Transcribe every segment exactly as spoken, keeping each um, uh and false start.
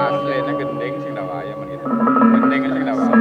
Asline gending sing tak wayah men gitu. Gending sing tak wayah.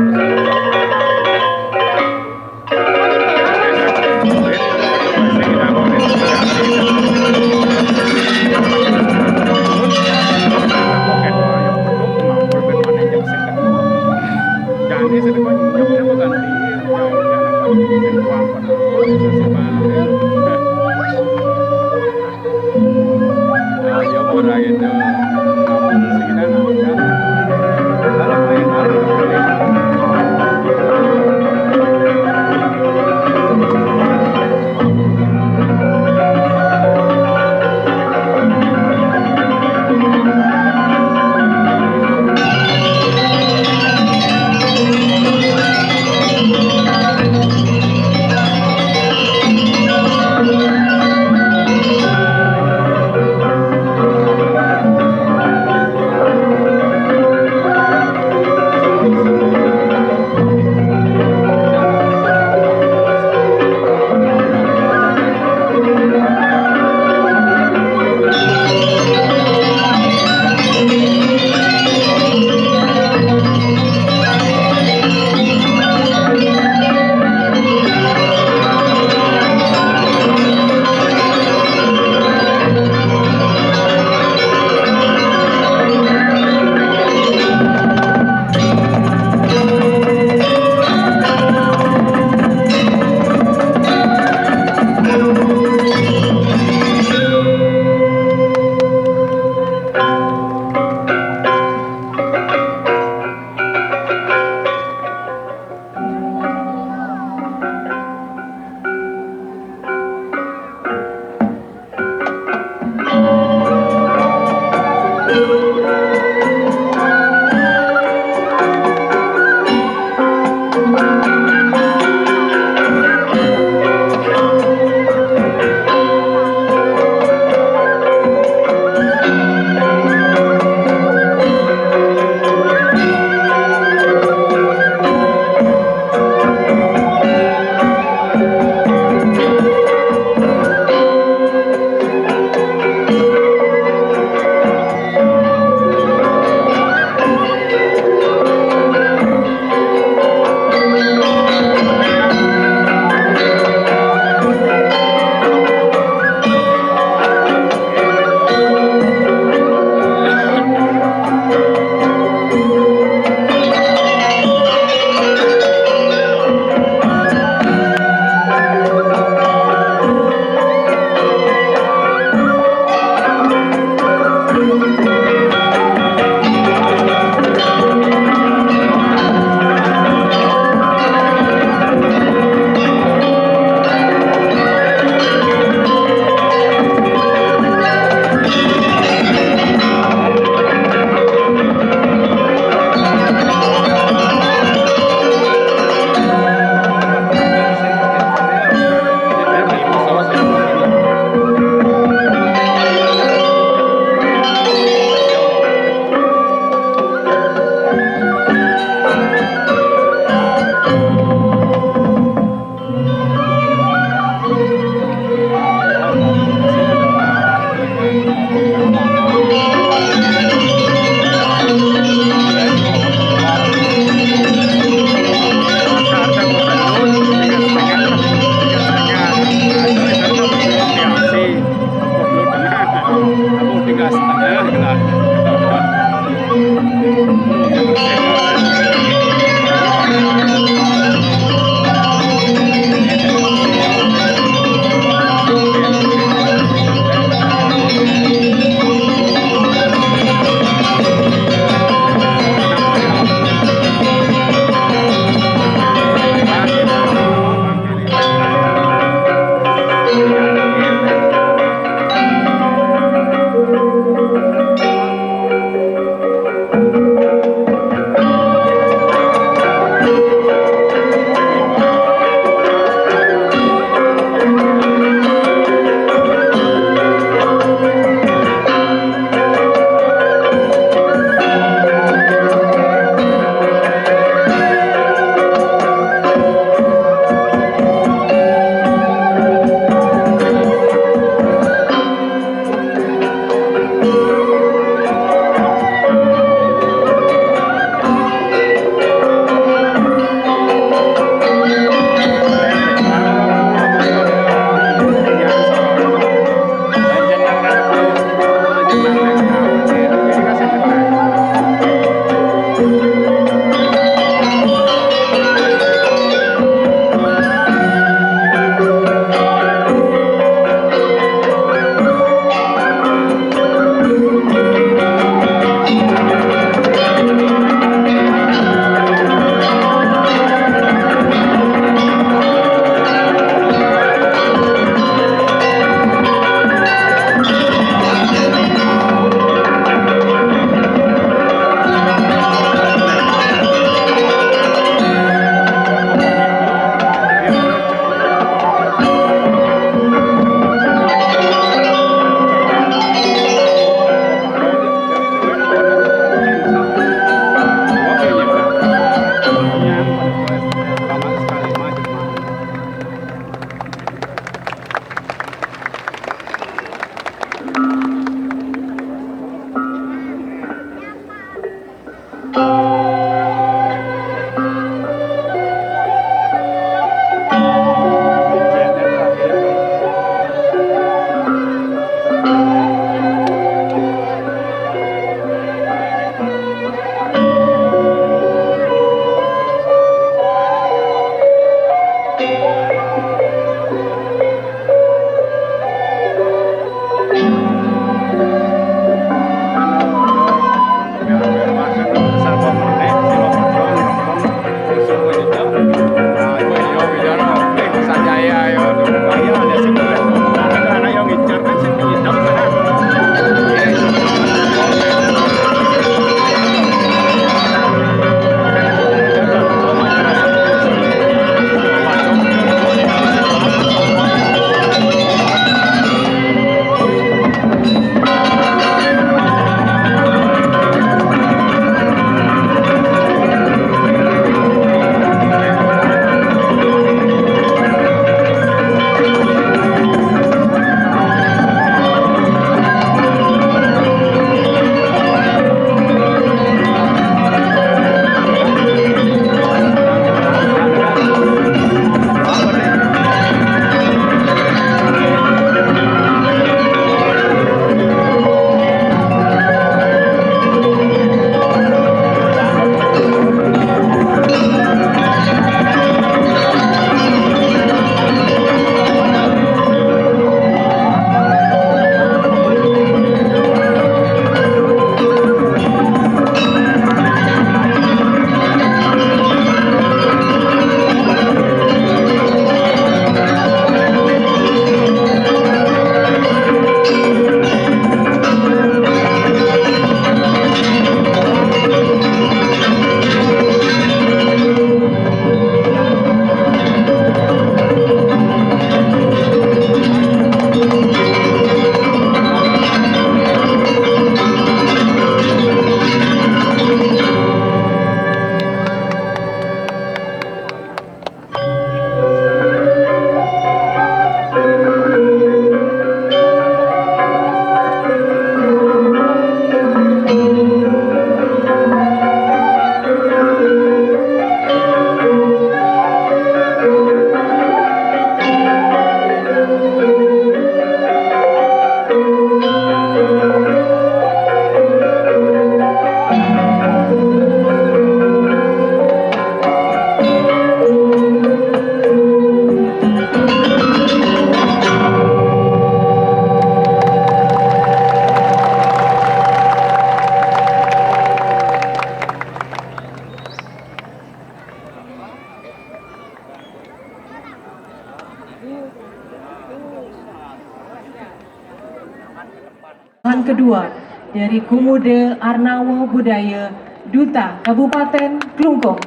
Yang kedua dari Kumude Arnawo Budaya, Duta Kabupaten Klungkung.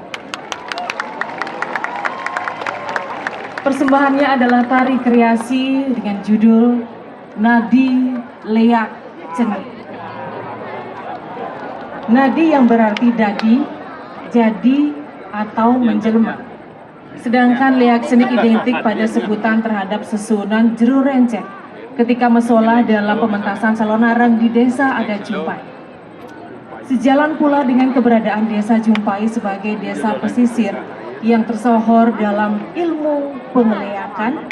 Persembahannya adalah tari kreasi dengan judul Nadi Leak Cenik. Nadi yang berarti dadi, jadi, atau menjelma. Sedangkan leak cenik identik pada sebutan terhadap sesuunan jero rencek ketika mesolah dalam pementasan Salonareng di Desa Adat Jumpai. Sejalan pula dengan keberadaan Desa Jumpai sebagai desa pesisir yang tersohor dalam ilmu pengeleakan,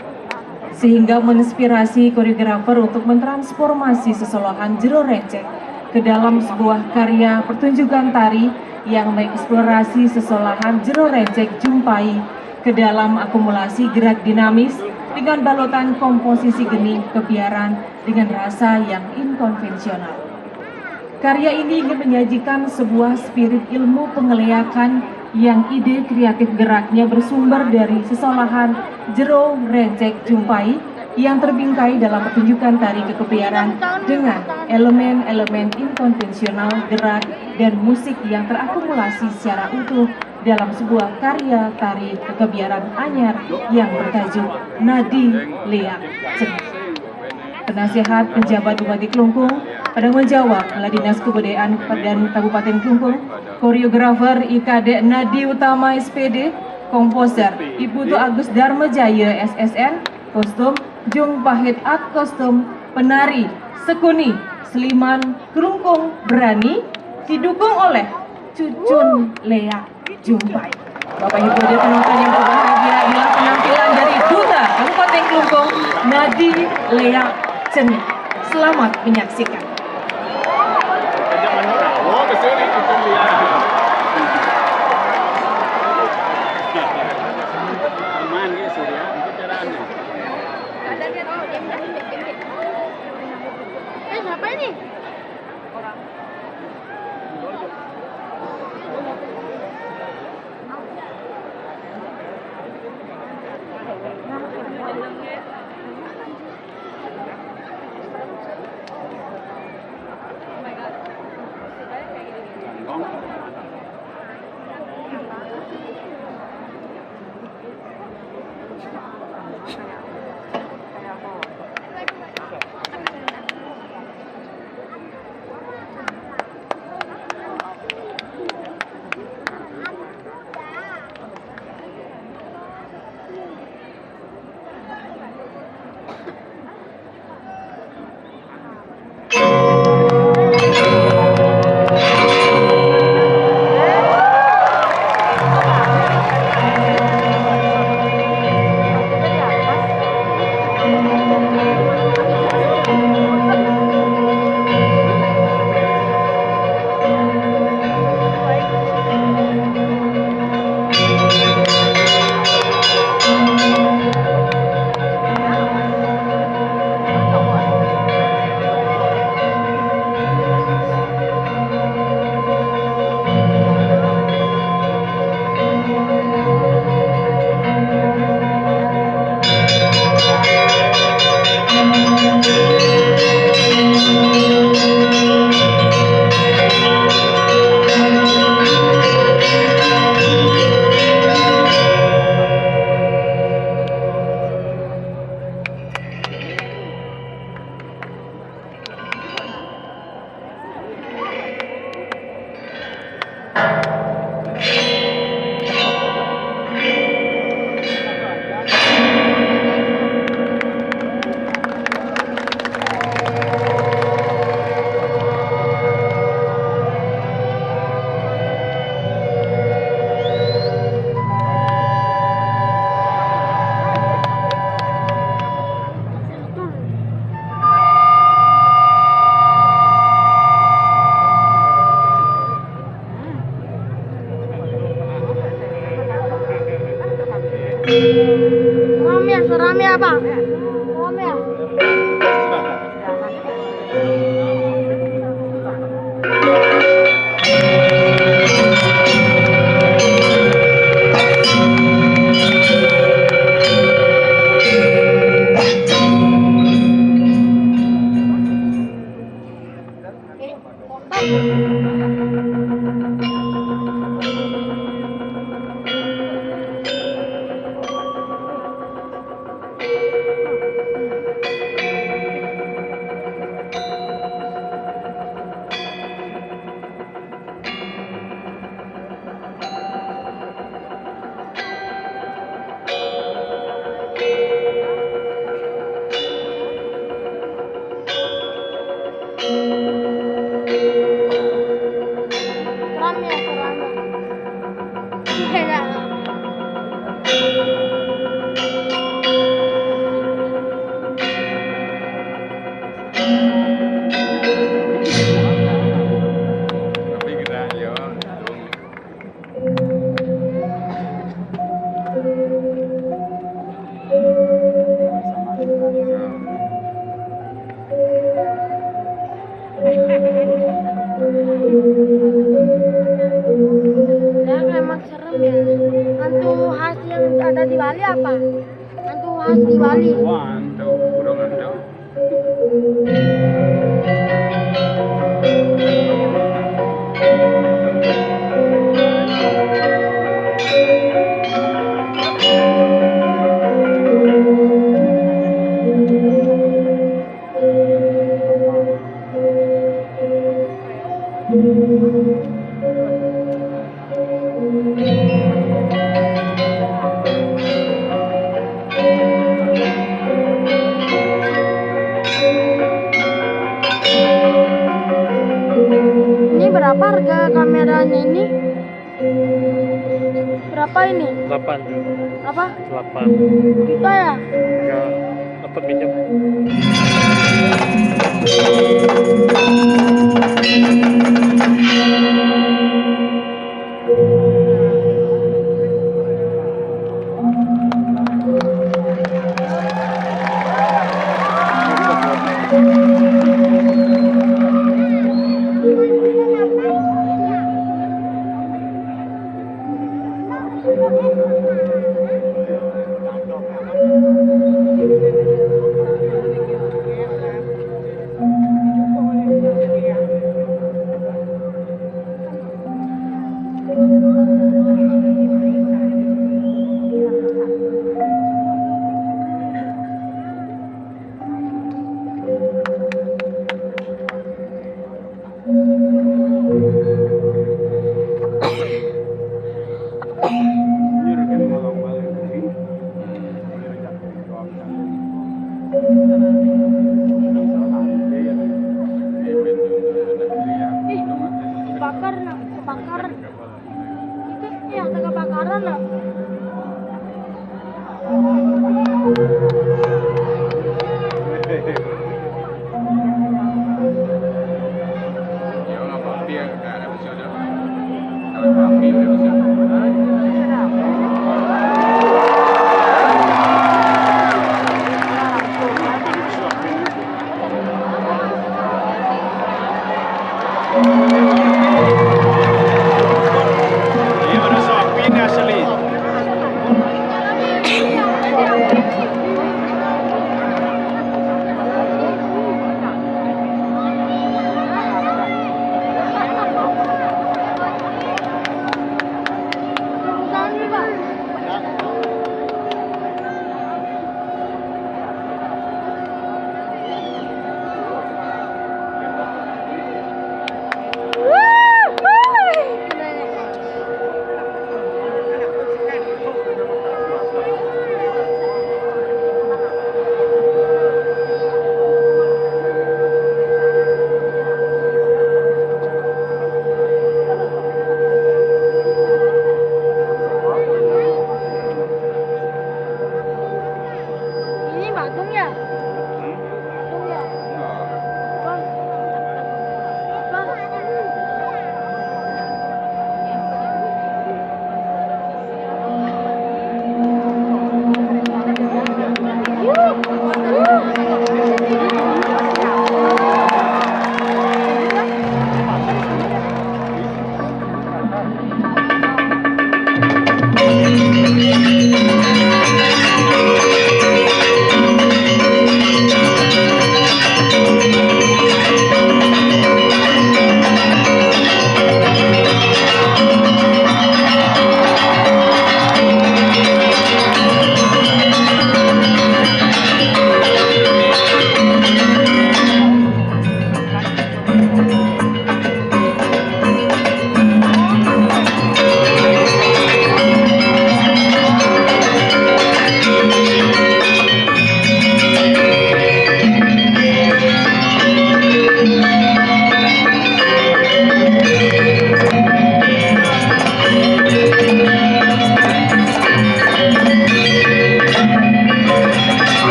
sehingga menginspirasi koreografer untuk mentransformasi sesolahan jero rencek ke dalam sebuah karya pertunjukan tari yang mengeksplorasi sesolahan jero rencek Jumpai ke dalam akumulasi gerak dinamis dengan balutan komposisi geni kebiaran dengan rasa yang inkonvensional. Karya ini ingin menyajikan sebuah spirit ilmu pengeleakan yang ide kreatif geraknya bersumber dari sesolahan jero rencek Jumpai yang terbingkai dalam pertunjukan tari kekebiaran dengan elemen-elemen inkonvensional gerak dan musik yang terakumulasi secara utuh dalam sebuah karya tari kekebiaran anyar yang bertajuk Nadi Leak Cenik. Penasihat Penjabat Bupati Klungkung, penanggung jawab Kepala Dinas Kebudayaan dan Kabupaten Klungkung, koreografer I K D Nadi Utama S P D, komposer Iputu Agus Dharma Jaya S S N, kostum Jung Pahit Art Kostum, penari Sekuni Seliman Klungkung Berani, didukung oleh Cucun Leak Jumpai. Bapak Ibu dan penonton yang berbahagia, inilah penampilan dari Duta Kabupaten Klungkung, Nadi Leak Cenik. Selamat menyaksikan. Eh, siapa ini? Seram ya, seram ya, Bang? Seram ya? Seram ya, seram ya. Beda. Tapi kita, yo, Ya, memang serem ya. Hantu khas yang ada di Bali apa? Hantu khas di Bali. Wah, hantu, burung hantu. Ini berapa harga kameranya ini? Berapa ini? Delapan. Apa? Delapan. Juta ya? Ya, dapat pinjam. Ih, kebakar, nak, kebakar. Itu, ya, ada kebakaran, nak.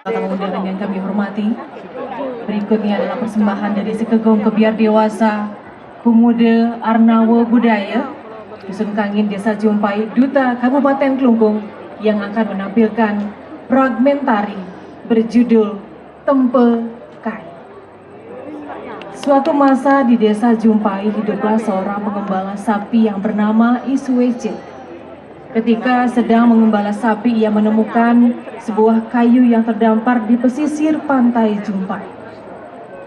Tamu undangan yang kami hormati, berikutnya adalah persembahan dari Sekegong Kebyar Dewasa Pemuda Arnawa Budaya Dusun Kangin, Desa Jumpai, Duta Kabupaten Klungkung, yang akan menampilkan fragmentari berjudul Tempe Kai. Suatu masa di Desa Jumpai, hiduplah seorang pengembala sapi yang bernama Iswece. Ketika sedang mengembala sapi, ia menemukan sebuah kayu yang terdampar di pesisir pantai Jumpai.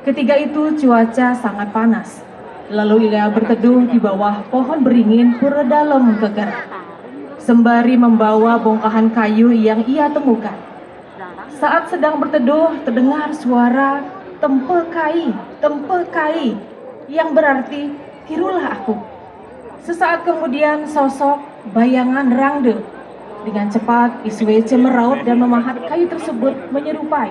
Ketika itu cuaca sangat panas. Lalu ia berteduh di bawah pohon beringin pura dalam keker, sembari membawa bongkahan kayu yang ia temukan. Saat sedang berteduh, terdengar suara, "Tempe kai, tempe kai," yang berarti, "Tirulah aku." Sesaat kemudian, sosok bayangan Rangde. Dengan cepat, Iswece meraut dan memahat kayu tersebut menyerupai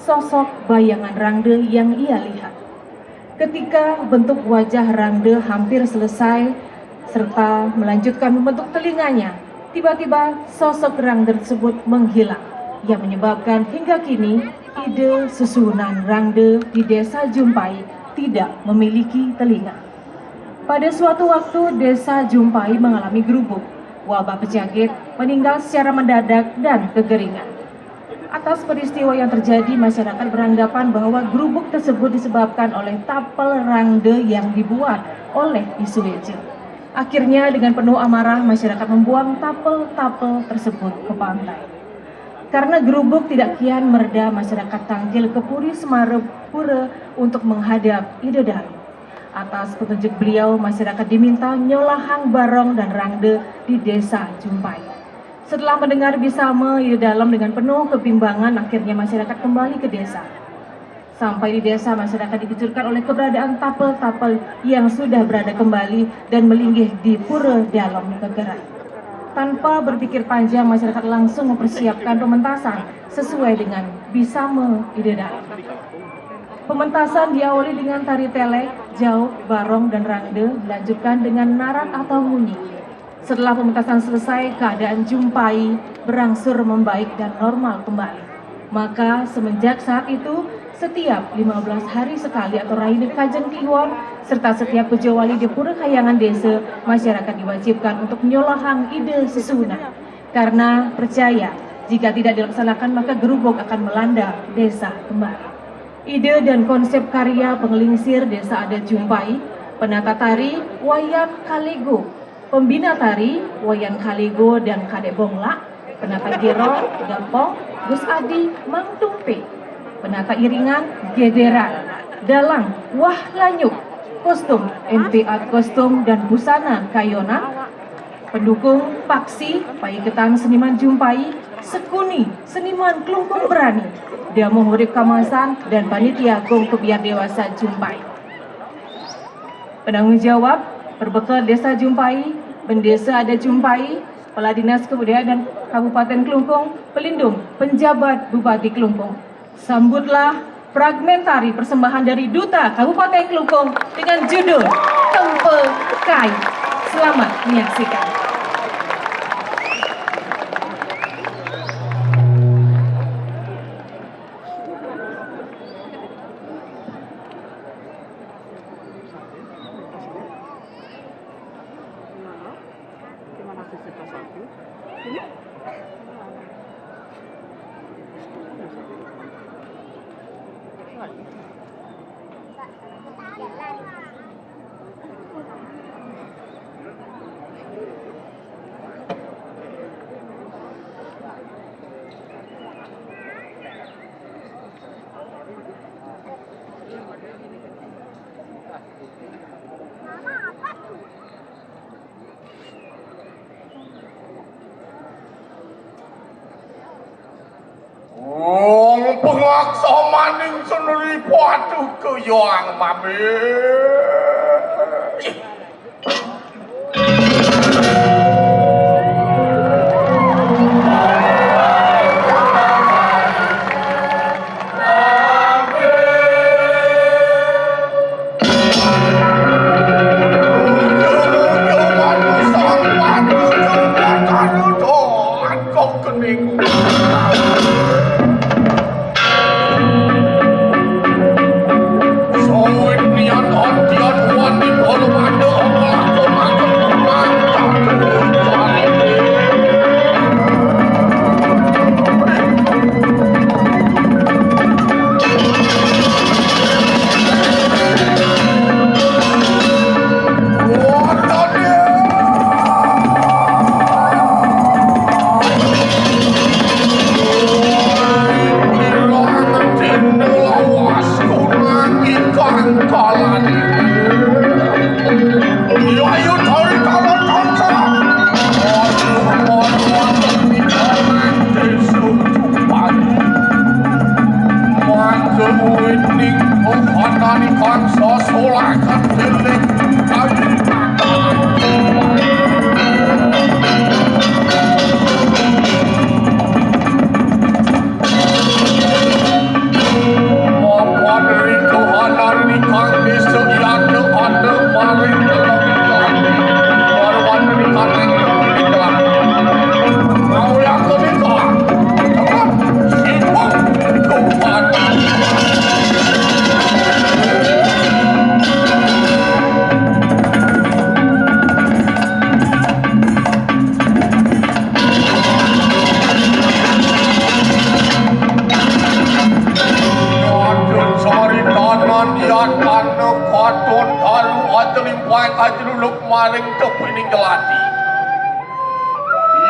sosok bayangan Rangde yang ia lihat. Ketika bentuk wajah Rangde hampir selesai, serta melanjutkan membentuk telinganya, tiba-tiba sosok Rangde tersebut menghilang, yang menyebabkan hingga kini ide susunan Rangde di Desa Jumpai tidak memiliki telinga. Pada suatu waktu, Desa Jumpai mengalami gerubuk, wabah penyakit, meninggal secara mendadak, dan kekeringan. Atas peristiwa yang terjadi, masyarakat beranggapan bahwa gerubuk tersebut disebabkan oleh tapel Rangde yang dibuat oleh Iswece. Akhirnya, dengan penuh amarah, masyarakat membuang tapel-tapel tersebut ke pantai. Karena gerubuk tidak kian mereda, masyarakat tangkil ke Puri Semarepura untuk menghadap Ida Dalu. Atas petunjuk beliau, masyarakat diminta nyolahang barong dan Rangde di Desa Jumpai. Setelah mendengar Bisama Ida Dalem dengan penuh kebimbangan, akhirnya masyarakat kembali ke desa. Sampai di desa, masyarakat dikejutkan oleh keberadaan tapel-tapel yang sudah berada kembali dan melinggih di Pura Dalem Kekeran. Tanpa berpikir panjang, masyarakat langsung mempersiapkan pementasan sesuai dengan Bisama Ida Dalem. Pementasan diawali dengan tari telek, jauk, barong, dan rangde, dilanjutkan dengan narak atau munyi. Setelah pementasan selesai, keadaan Jumpai berangsur membaik dan normal kembali. Maka semenjak saat itu, setiap lima belas hari sekali atau Raine Kajeng Kliwon, serta setiap Pujawali di Pura Kayangan Desa, masyarakat diwajibkan untuk nyolohang ide sesuunan. Karena percaya, jika tidak dilaksanakan maka gerubuk akan melanda desa kembali. Ide dan konsep karya pengelingsir Desa Adat Jumpai, penata tari Wayan Kalego, pembina tari Wayan Kalego dan Kadek Bonglak, penata gero Gampong, Gus Adi, Mang Tumpe, penata iringan Gederan, dalang Wah Lanyuk, kostum M T Art Kostum dan busana Kayona, pendukung Paksi, Paiketan Seniman Jumpai, Sekuni, Seniman Klungkung Berani, Damuh Urip Kamasan, dan panitia Gong Kebiar Dewasa Jumpai. Penanggung jawab, Perbekel Desa Jumpai, Bendesa Adat Jumpai, Kepala Dinas Kebudayaan dan Kabupaten Klungkung, pelindung, penjabat Bupati Klungkung. Sambutlah fragmentari persembahan dari Duta Kabupaten Klungkung dengan judul Kempe Kai. Selamat menyaksikan. Terima kasih, satu. Sini. Wong pengaksa maning seneri padu keyang mami. Katon talu aja limpang aja luluk maring tepining gelati.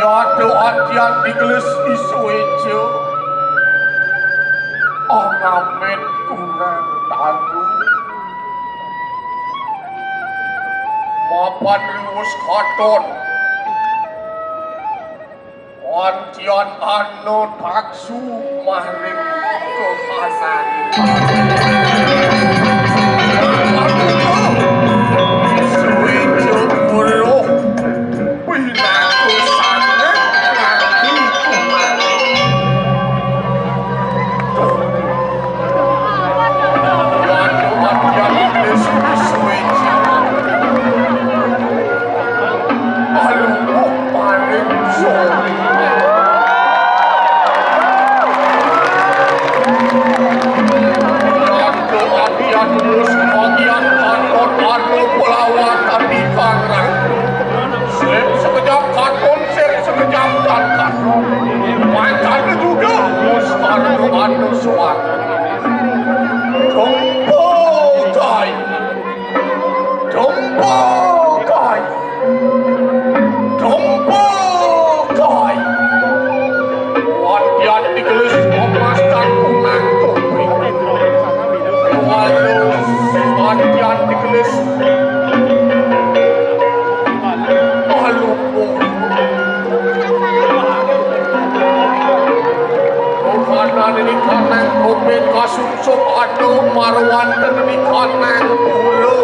Yada atian digelis isu eja. Angamin kurang talu. Mapan riwus katon. Pancen ana taksu maring kahanan. Suwéjo weruh pinaku sanget nganti kumaring. Aduh, aduh, aduh, suwéjo. Aluh, paring sore. Ratu Adian wis bagian katon anu pelawatan di Kangrang. Sip sekejap katon, sip sekejap katon. Macan juga wis anu anu suara. Kumpul, coy. Dompokai. Dompokai. Wantian digelis emas dan kunang topeng. Walus wantian digelis. Aluh. Rohana nini kanang kopeng kasungsung ado marwanten nini kanang pulo.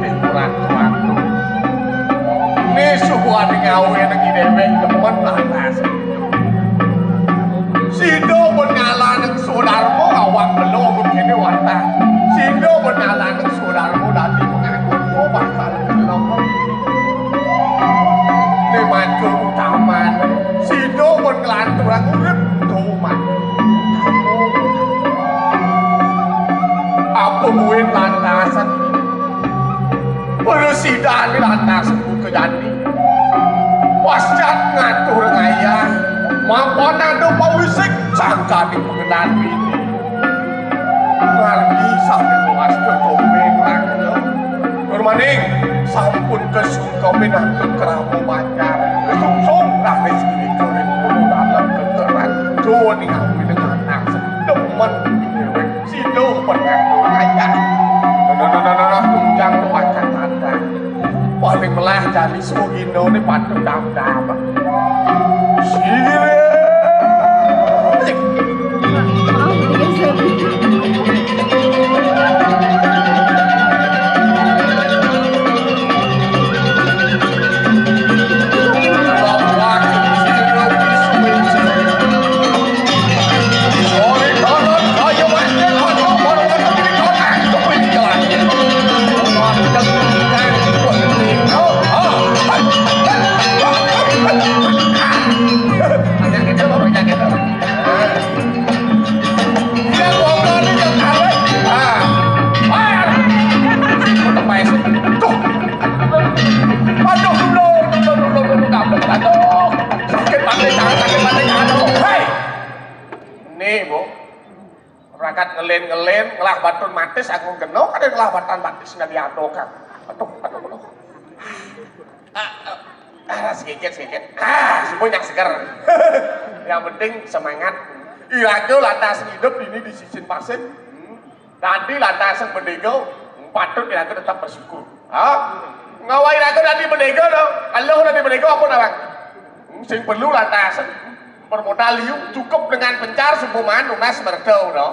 Waduh, Ratu, Ratu. Ini subuhan ngawé nang dhéwék demen lantas. Sida ben ngalaneng Sudarma awak bela begini wadah. Sida ben ngalaneng Sudarma dadi penganggur bakal kelomon. Ini mancul utaman. Sida ben ngelanturang urip tuman. Apa buin lantasan? Prasida lantas buka jani. Pascat ngatur ngayah. Mapan ada pawisik sangkani pengenan bini. Ngargi sambil mengasta tombeng rakyat. Tur maning sampun kesungkemin antuk kerama banjar. Kesungsung rakyat sekali kulit bulu dalam kekeran. Tuh nih aku dengan anak demen. Sida pengandu ayah. Nah, nah, nah, nah, nah, tunjang tu macan tantang. Paling melah jali sugino ni patut dam-dam. Sire. Aduh, aduh, aduh, aduh, aduh, aduh, aduh, aduh, aduh. Sakit mati, jangan sakit mati, jangan, aduh. Hei! Nih, Bu. Rakat ngelin-ngelin, ngelah batun matis, aku geno, kada ngelah batan matis, nggak diadokan. Aduh, aduh, aduh. Ah, ah, ah, sedikit, sedikit. Ah, semuanya seger. Yang penting semangat. Iraga lantas hidup ini di sisin pasir. Tadi lantas yang berdego, patut iraga tetap bersyukur. Ha? Ngawahi raga dadi bendéga to. Eluh dadi bendéga apa nawang? Hmm, sing perlu lantas bermodal liu, cukup dengan pencar sing pun maan nunas merta to.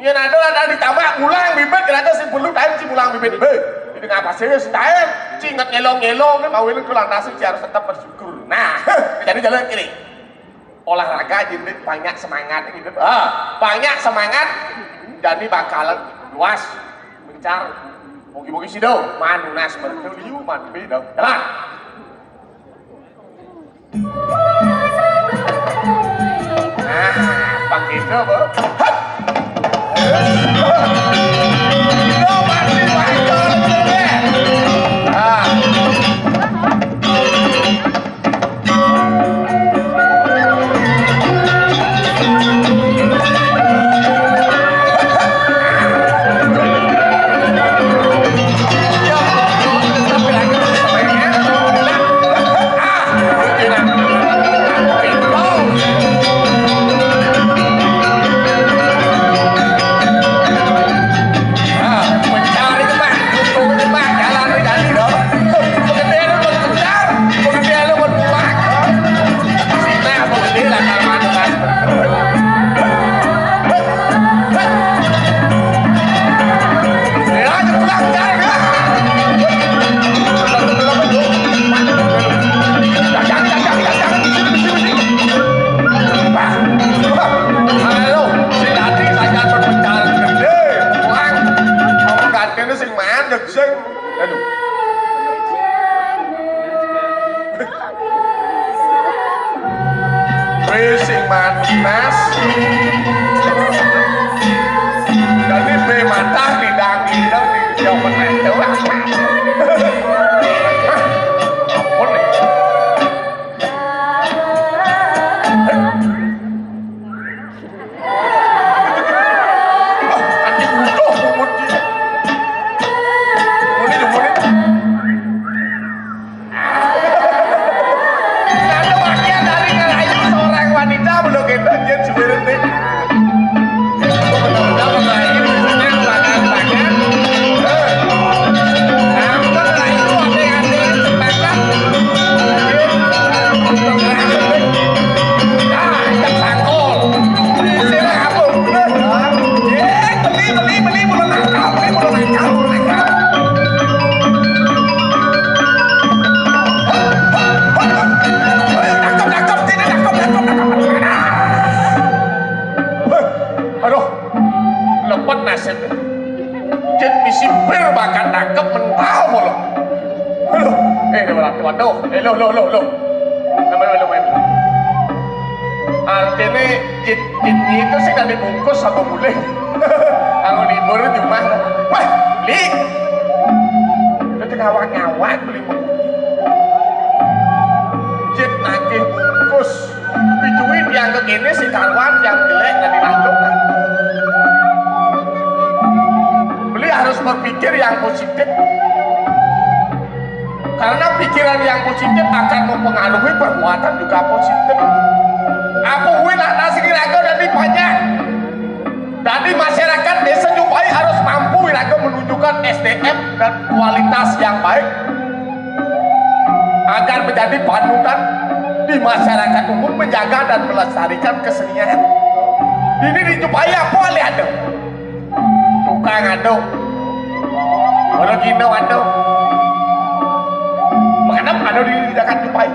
Yén ada lantas ditambah mulang bibit, kira sing perlu taén sing mulang bibit. Bé, di tengah pasir wis taén, cinget nyelong-nyelong, kan mau itu lantas sing harus tetap bersyukur. Nah, jadi jalan kiri. Olahraga jadi banyak semangat gitu. Ah, banyak semangat, jadi bakalan luas, mencar. Mugi-mugi sida maan nunas merta liu, maan beda. Jalan. Nah, pang gitu, Bu. Hap. Lo pasti wajar, Bu. Ah. Nah, mencari kembang, dukung kembang, jalan mencari dong. Pekerjaan lu buat kejar, pekerjaan lu buat pulang. Sita, pekerjaan lah, kalau ada, kan. Ya, aja pulang, cari, ya. Jangan, jangan, jangan, jangan, di sini, di sini, di sini. Bah, bah. Halo, si Dadi saja berbicara gede, pulang. Ngomong gantene sing mandek, sing. Aduh. Wis sing manas. Dadi bé matah, nidang-nidang, yo meneh, yo. Hah? Ampun, nih. Anjing butuh bungut gitu. Bungut itu, bungut. Ada bagian dari ngerayu seorang wanita belum kita, dia sebenarnya. Benar-benar ngerayu, maksudnya, banyak-banyak. Eh. Nah, ngerayu, aneh-aneh, sepakat. Iya. Ah, yang sangkol. Istilah apa? Beli, beli, beli, bulu nangkal, beli bulu nangkal, bulu nangkal. Tangkap, tangkap, sini, tangkap, tangkap, tangkap. Aduh, lepet nasib. Cit misi pir bakal nangkep mental mulu. Aduh, eh, waduh, waduh. Eh, lo, lo, lo, lo. Nama lo, lo, lo. Artinya, cit, cit itu sih kan dibungkus sama mulih. Kalau libur di rumah. Wah, Li. Itu ngawak-ngawak beli buku. Cit nagih bungkus. Piduwi tiang kekene sing karuan, tiang jelek dan dilanjut. Beli harus berpikir yang positif. Karena pikiran yang positif akan mempengaruhi perbuatan juga positif. Apa kuwi nak nasi kira-kira dari banyak. Jadi masyarakat Desa Nyupai harus mampu, iraga, menunjukkan S D M dan kualitas yang baik agar menjadi panutan di masyarakat umum, menjaga dan melestarikan kesenian. Ini di Nyupai apa alih ada? Tukang ada. Orang Cina ada. Mengenap ada di Jakarta Nyupai.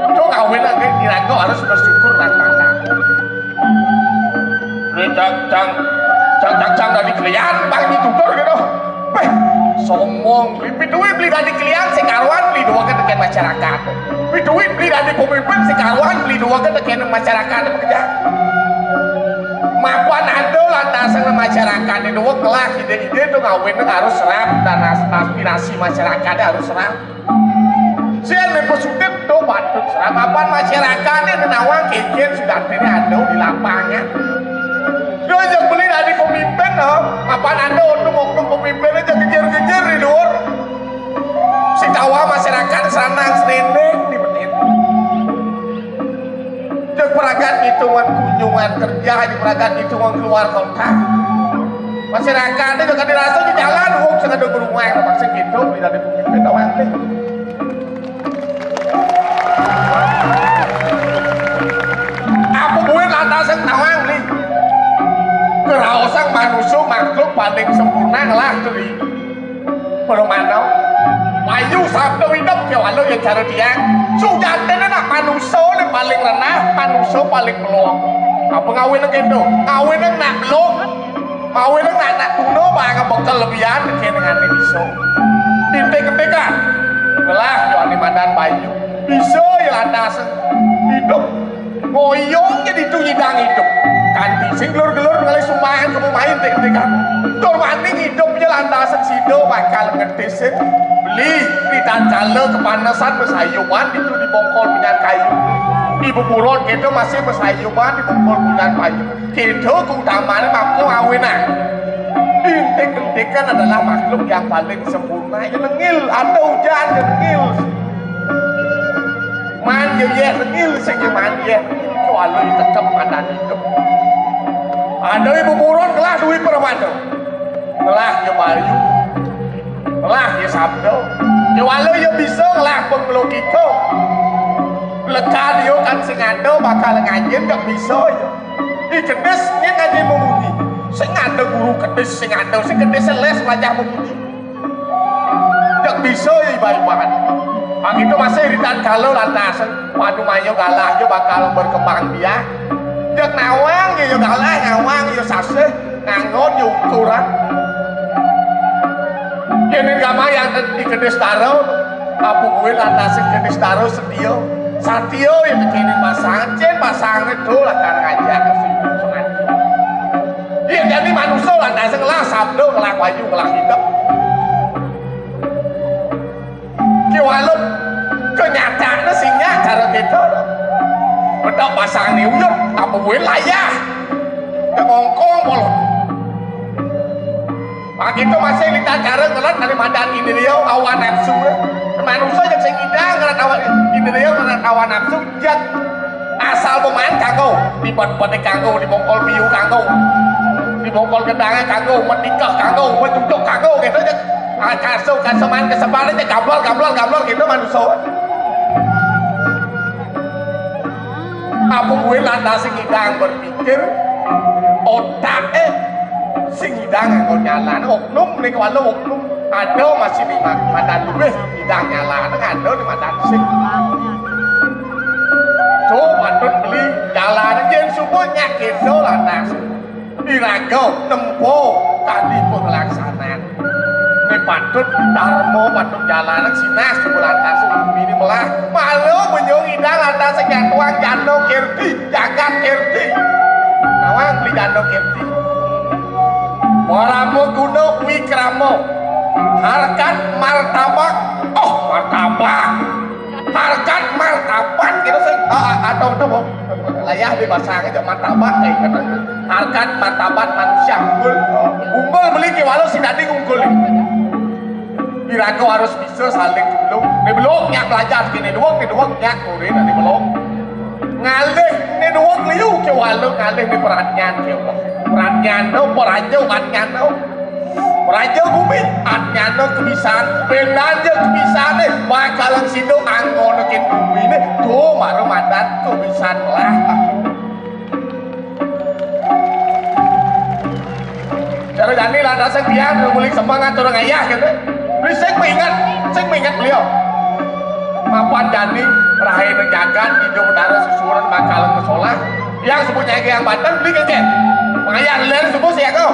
Itu kawin lagi, iraga harus bersyukur dan bangga. Ini cang, cang, cang, cang, cang dari kalian, bang, ditutur gitu. Beh, sombong. Beli duit beli dari kalian, sing karuan beli dua ke tekan masyarakat. Beli duit beli dari pemimpin, sing karuan beli dua ke tekan masyarakat pekerja. Mapan ada lantasan masyarakat itu, wong kelas ide-ide itu ngawin harus serap dan as-, aspirasi masyarakat harus serap. Sing positif tuh, waduh, serapapan masyarakat ini nawang kecil sudah ini ada di lapangan. Yo, yang beli dari pemimpin, oh, apa anda untuk oknum pemimpin aja kejar-kejar di luar. Si tawa masyarakat senang serendeng di menit. Yang peragat hitungan kunjungan kerja, di peragat hitungan keluar kota. Masyarakat itu kan dirasa di jalan, wong sing ada rumah, apa sing gitu, tidak ada pemimpin, tawang nih. Apa buin lantas yang tawang nih? Keraosan manusia makhluk paling sempurna lah, Tri. Permana. Payu sabda widep ya walau ya cara tiang. Sujatine nak manusa ni paling renah, manusa paling melong. Apa ngawin gitu? Ngawin nak melong. Ngawin nak nak tuna, barang bekel lebihan, kene ngene bisa. Titik-titik ah. Ngelah yo ane madan payu. Bisa ya lantas. Hidup. Ngoyong jadi itu nyidang hidup. Kanti sing gelur-gelur ngalih sumbangan kamu main tek-tekan. Tur maning hidup ya lantasan sida bakal ngedisin. Beli pidan kala kepanasan mesayuman itu di bongkol punyan kayu. Di beburon kita masih mesayuman di bongkol punyan kayu. Kita keutamane mampu awinan. Intik-intikan adalah makhluk yang paling sempurna. Ya nengil, ada hujan ya nengil. Man yo yeh rengil, sing yo man yeh rengil, kuwi tetep madan hidup. Ada ibu buron ngelah duit permata. Ngelah yo payu. Ngelah yo sabda. Yo walau yo bisa ngelah pengelogika. Lekan yo kan sing ada bakal ngajen gak bisa yo. Di kedis yen ngajen memunyi. Sing ada guru kedis, sing ada sing kedis les belajar memunyi. Cek bisa ya ibarat. Bang itu masih iritan kalau lantas. Waduh, mayo galah aja bakal berkembang biak. Cek nawang ya, ya galah, nawang ya sasih, ngangon ya ukuran. Kene gama yang di kedis taro, apa kuwi lantas sing kedis taro setia. Satia ya kene pasangan, cen pasangan itu lah karang aja ke sini. Iya, jadi manusia lantas ngelah sabda, ngelah payu, ngelah hidup. Ki walut kenyataannya singa cara kita. Betok pasang ni uyut, apa buin layah. Kekongkong mulut. Nah, kita masih minta cara ngelat dari madan indria awan nafsu. Manusia yang sing idang ngelat awan indria, ngelat awan nafsu, jat asal pemain kanggo, di pot-pote kanggo, di bongkol biu kanggo, di bongkol kendangan kanggo, menikah kanggo, mencocok kanggo, gitu aja. Ah, kaso, kaso main kesempatan aja, gablol, gablol, gablol, gitu manusia. Apa kuwi lantas sing idang berpikir, otak eh, sing idang nganggo nyalane oknum, nek walau oknum, ada masih lima, ada luwih idang nyalane, ada di madan sing. Cuk, patut beli jalan yen subuh nyak kena lantas. Iraga nempo kadi pengelaksanan. Ini patut dharma, patut jalanan sinas di lantas ini melah. Malu menyung idang lantas nyatuang jano kirti, jagat kirti. Nawang beli jano kirti. Warama guna wikrama. Harkat martabak. Oh, martabak. Harkat martabat gitu sih. Ah, ah, atau itu mau layah di pasang aja martabat kayak gitu. Harkat martabat manusia unggul. Unggul beli ki walau si dadi unggul. Iraga harus bisa saling dulu. Ini belum nyak belajar gini doang, ini doang nyak kurin ini belum. Ngalih ini doang liu ki walau ngalih ini perhatian ki Allah. Perhatian no, peraja perhatian no. Raja bumi, anyana kebisan, bedanya kebisan eh, bakalan sido anggonekin bumi nih, tuh baru madan kebisan lah. Cara jani lah dasar dia, ngulik semangat orang ayah gitu. Beli sing mengingat, sing mengingat beliau. Mapan jani, rahina jagat, ijo udara susuran bakalan kesolah. Yang sebutnya yang Banten beli kece. Mengayah ler sebut sih aku.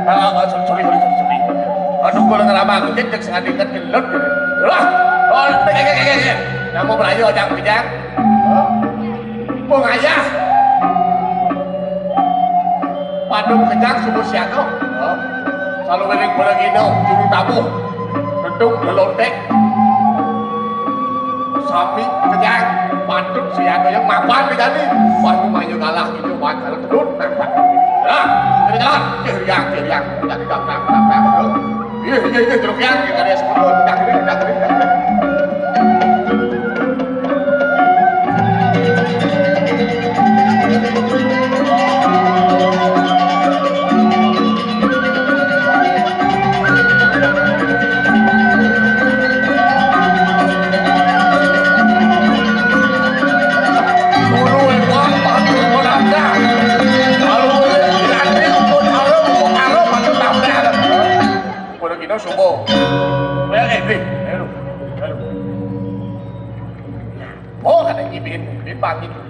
Sorry, sorry, sorry, sorry. Aduh, gue ngeraba aku cek sing adi inget gelut. Lah, oh, kece, kece, kece. Yang mau berayu aja kejang. Pengayah. Padung kejang subuh siaga. Selalu weling pada gino, juru tabuh. Reduk lelontek. Sami kejang, patut siaga yang mapan kejani. Waduh, mayu galah gitu, bakal kedut, nampak. Lah, kejang, kiriang, kiriang. Jadi gampang, gampang, betul. Iya, iya, iya, jeruk yang, kita ada sepuluh, udah gini, udah gini, udah gini.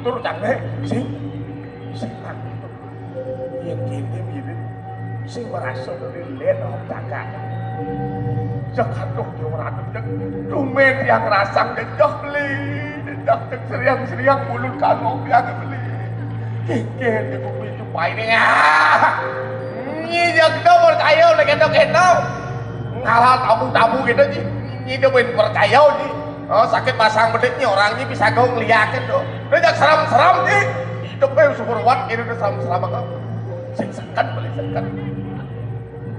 Tur jane sing, sing tak. Yen kene mirip sing merasa dadi len om cakak. Cek aduh, yo ora gedeg. Dumen yang rasang jejeh beli. Jejeh cek seriang-seriang mulut kanggo piang beli. Kengken di bumi itu paine. Ah! Nyi jek do percaya nek kena-kena. Ngalah tamu-tamu gitu ji. Nyi do ben percaya ji. Oh, sakit pasang bediknya orang ini bisa kau ngeliatin tuh. Dia jak seram-seram ji. Hidupnya super kuat ini udah seram-seram apa? Sing seken beli seken.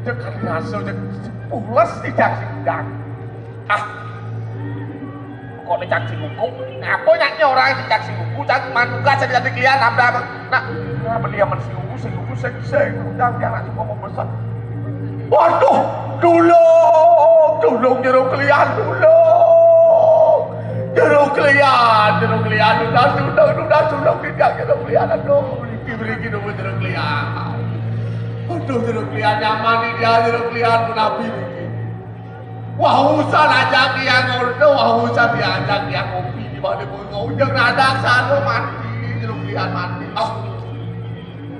Cek kan ngaso cek pules tidak sidang. Ah, kok nek caci buku? Ngapa nyaknya orang yang caci buku? Cak manuka saya jadi kalian apa apa? Nah, nah beli aman si buku, si buku, si si udang dia nak cuma mau besar. Waduh, dulu, dulu jeruk kalian dulu. Jeruk kalian, jeruk kalian udah sudah, udah sudah tidak jeruk kalian aduh, beli beli gitu jeruk kalian. Aduh, jeruk lian nyaman nih dia, jeruk lian menapi nih. Wah, usah ajak dia ngono, wah, usah diajak dia ngopi di mana pun kau ujung rada sana mati, jeruk lian mati. Oh,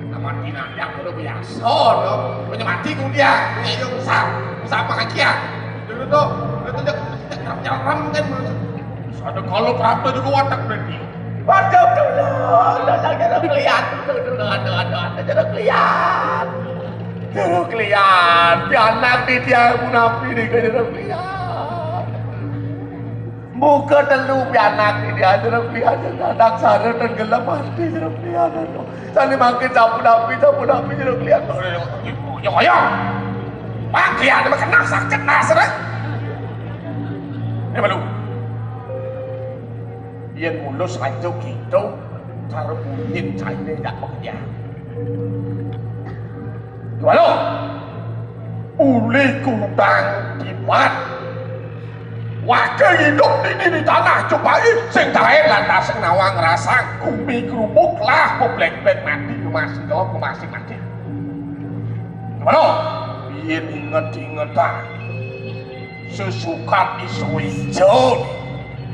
nah, mati nanti aku udah biasa, no. Punya mati ku dia, punya itu usah, usah apa lagi ya? Dulu tuh, dulu tuh, nyeram kan. Ada kalau perapa juga watak berarti. Waduh, dulu, dulu, jeruk lian, dulu, dulu, aduh, aduh, aduh, jeruk lian. Jeruk lian, di anak di dia munafi di jeruk lian. Muka telu di anak di dia jeruk lian, anak sana tenggelam mati jeruk lian. Tadi makin sapu napi, sapu napi jeruk lian. Ya kaya. Makin ada kena sakit nasrek. Ini malu. Yen mulus aja gitu, cara bunyin caine ndak pekerja. Waduh, uli kudang kipat. Wakil hidup ini di tanah cobai sing taen lantas nawang rasang gumi kerubuk lah keblek-blek mati kemasi kalau kemasi mati. Waduh, biyen inget-ingetan. Sesukat iso ijo.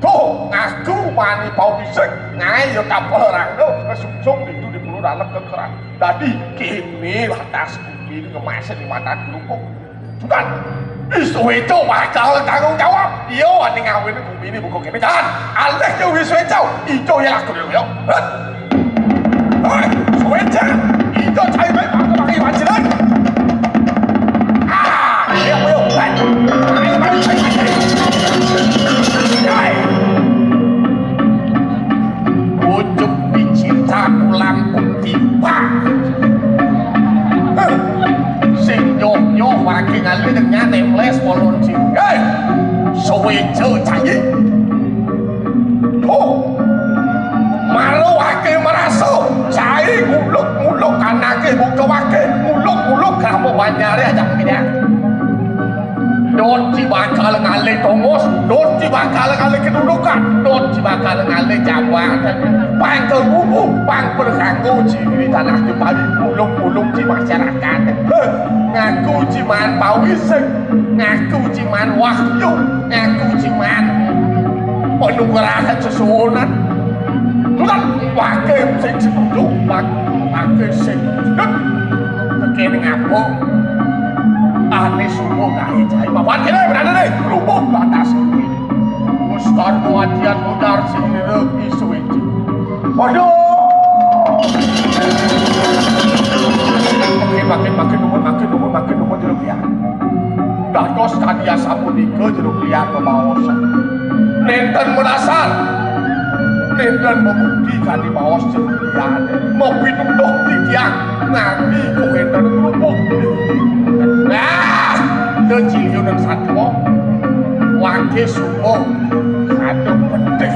Tuh, ngaku mani pau dhisik. Ngae ya kapal rangno, kesungsung itu di pulau dalam kekeran. Dadi kene lantas bumi ngemas di mata kerupuk. Sukan, iso ijo bakal tanggung jawab. Iya, ning ngawene bumi ini buka kene. Jangan, alih ke wis ijo. Ijo ya aku dulu ya. Hah? Hei, suwe jan. Ijo cai bae pakai pancilan. Ah, ayo, ayo. Hei. Ayo, ayo, ayo, ayo. Hei. Pucuk dicinta pulang pun tiba. Heh. Sing nyoh-nyoh makin ngalih dengan emles polon sing. Hei. Suwe jan cai. Oh, malu ake merasa, cai nguluk-nguluk anake buka wake, nguluk-nguluk kamu banjare aja pindah. Dot si bakal ngalih tongos, dot si bakal ngalih kedudukan, dot si bakal ngalih jabatan. Pang kerubu, pang perkanggo ciri tanah jepari, nguluk-nguluk di masyarakat. Heh, ngaku ciman pawiseng, ngaku ciman wahyu, ngaku ciman penugrahan sesuwunan. Tulan, wake sing setuju, wake sing setuju. Tekene ngapa? Ane subuh kae cai papan kene berada deh, rubuh ke atas. Muskar kuatian mudar sing regi suwiji. Waduh. Makin, makin, makin nuwun, makin nuwun, makin nuwun, Jero Biar. Dados kadi asapunika, Jero Biar, pamaosan. Nenten menasar. Nenten mebukti kadi maos, Jero Biar. Mepituduh titiang nganti kuwenten kerupuk. Nah, keciliunan satwa. Wake sumo. Aduh, pedih.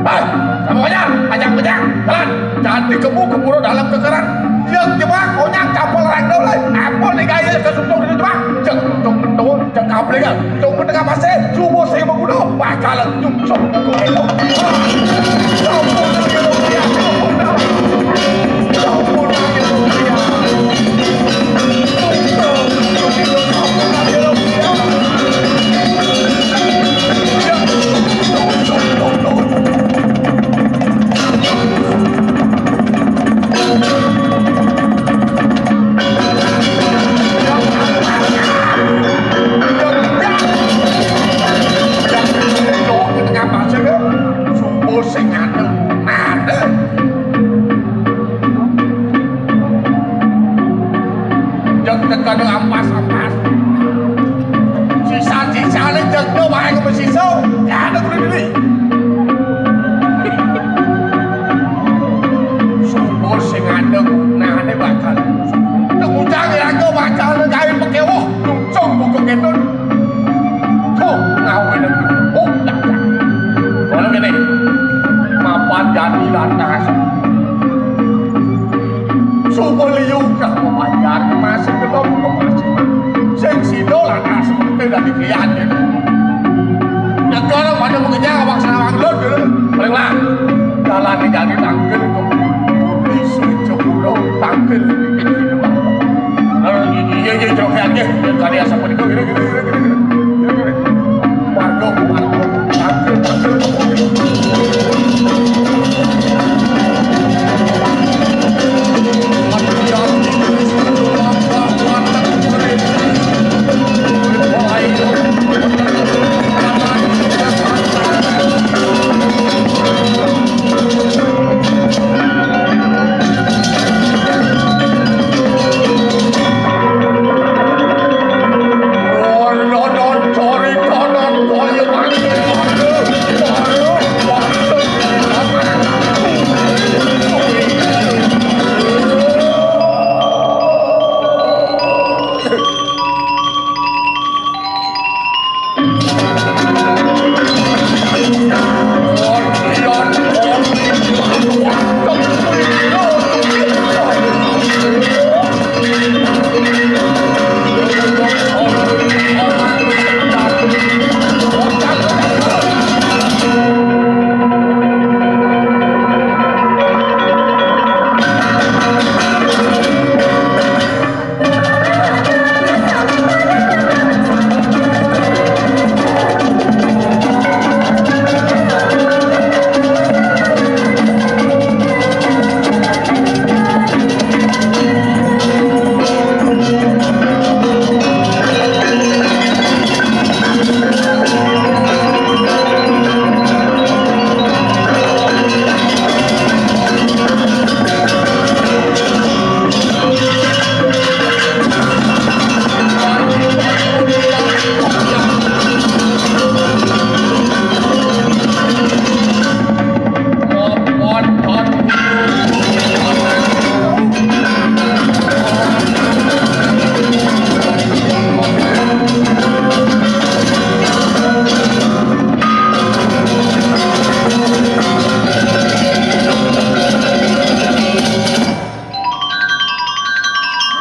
Hah, kamu aja, ajak-ajak, jalan. Jadi kamu keburu dalam kekeran. Yang jebak, onyang kapal rang dole. Apa nih gaya ke sutung di jebak? Jeng, tung, tung, jeng kabel ya. Tung, tengah pasir, subuh saya membunuh. Bakal nyungsung. Kada ampas-ampas. Sisa-sisane jegno wae kepesisa. Ya, ada kulit ini. Sumur sing ada gunane bakal. Tengujang ya, aku bakal gawe pekewoh. Nungcung buku ketun. Tuh, ngawe lagi. Oh, dak, dak. Kalau ngene, mapan jadi lantas. Suba liu kang mapanjar, masih gelem kemasi. Sing sida lantas mati dari kriyan. Negara pada mengejar awak Sarawang lho, dulu. Paling lah, jalan di jalan tangkil ke Budi Sujo Pulau, tangkil di pinggir. Lalu, iya, iya, iya, joget, iya. Tadi asap itu, gini, gini, gini, gini, gini. Warga, warga, tangkil, tangkil.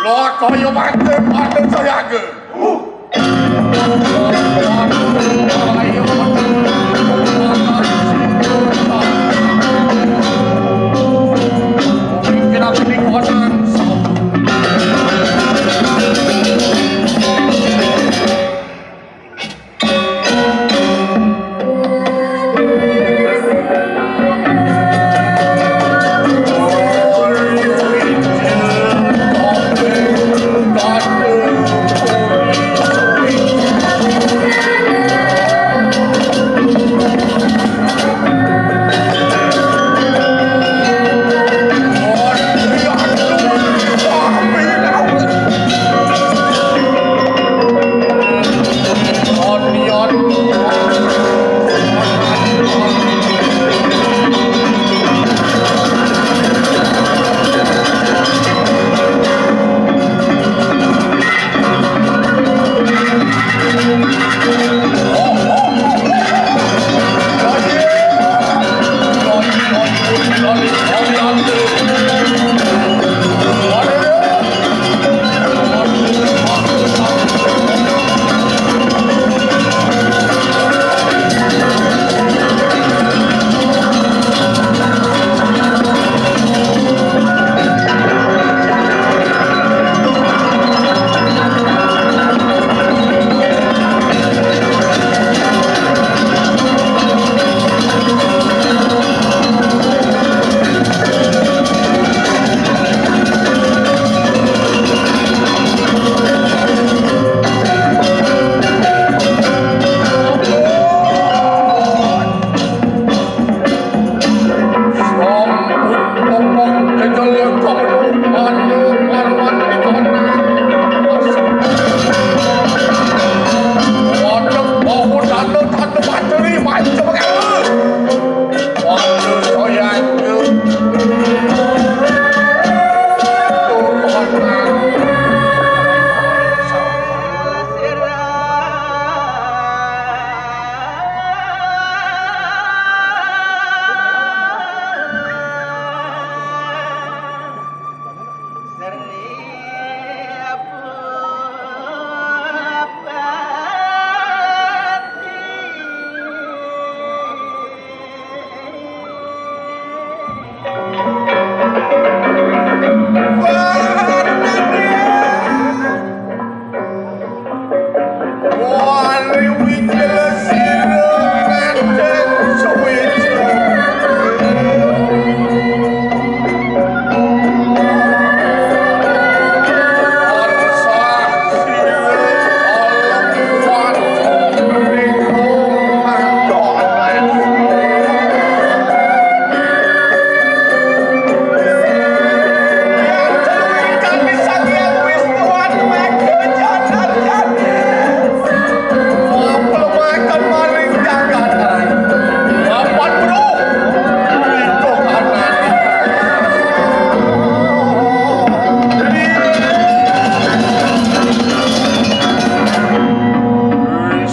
Lah kaya mati, mati sayaga.